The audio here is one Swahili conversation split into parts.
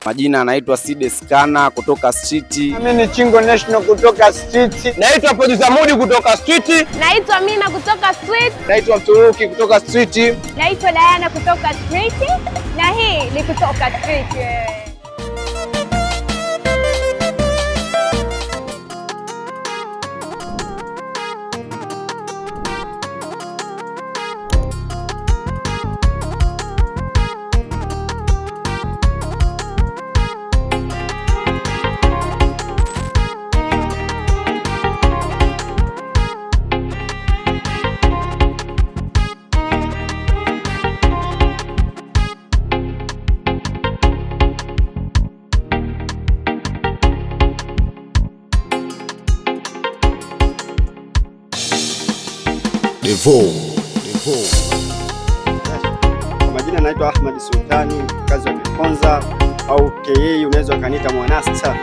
Majina anaitwa Side Skana kutoka street. Mimi ni Chingo National kutoka street. Naitwa Producer Mudi kutoka street. Naitwa Mina kutoka street. Naitwa Mturuki kutoka street. Naitwa Diana kutoka street. Na hii ni Kutoka Street. Devo. Devo. Kwa majina naitwa Ahmad Sultani, mkazi wa Kikonza au KA, unaweza ukaniita Mwanasta.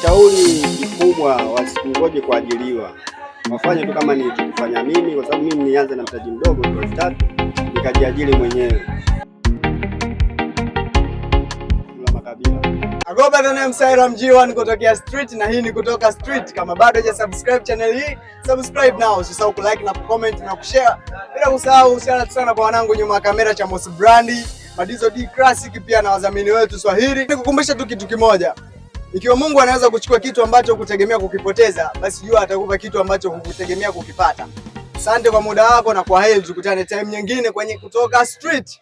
Shauri kikubwa, wasikungoje kuajiriwa, wafanye tu kama nilichokifanya mimi, kwa sababu mimi nilianza na mtaji mdogo tu 3,000 nikajiajiri mwenyewe. La makabila. I go by the name Sairam G1 kutokea street na hii ni Kutoka Street. Kama bado huja subscribe channel hii, subscribe now. Usisahau kulike na kucomment na kushare. Bila kusahau shout sana kwa wanangu nyuma ya kamera cha Mosi Brandi, Madizo D Classic pia na wadhamini wetu Swahili. Nikukumbusha tu kitu kimoja. Ikiwa Mungu anaweza kuchukua kitu ambacho hukutegemea kukipoteza, basi jua atakupa kitu ambacho hukutegemea kukipata. Asante kwa muda wako na kwa heri, tukutane time nyingine kwenye Kutoka Street.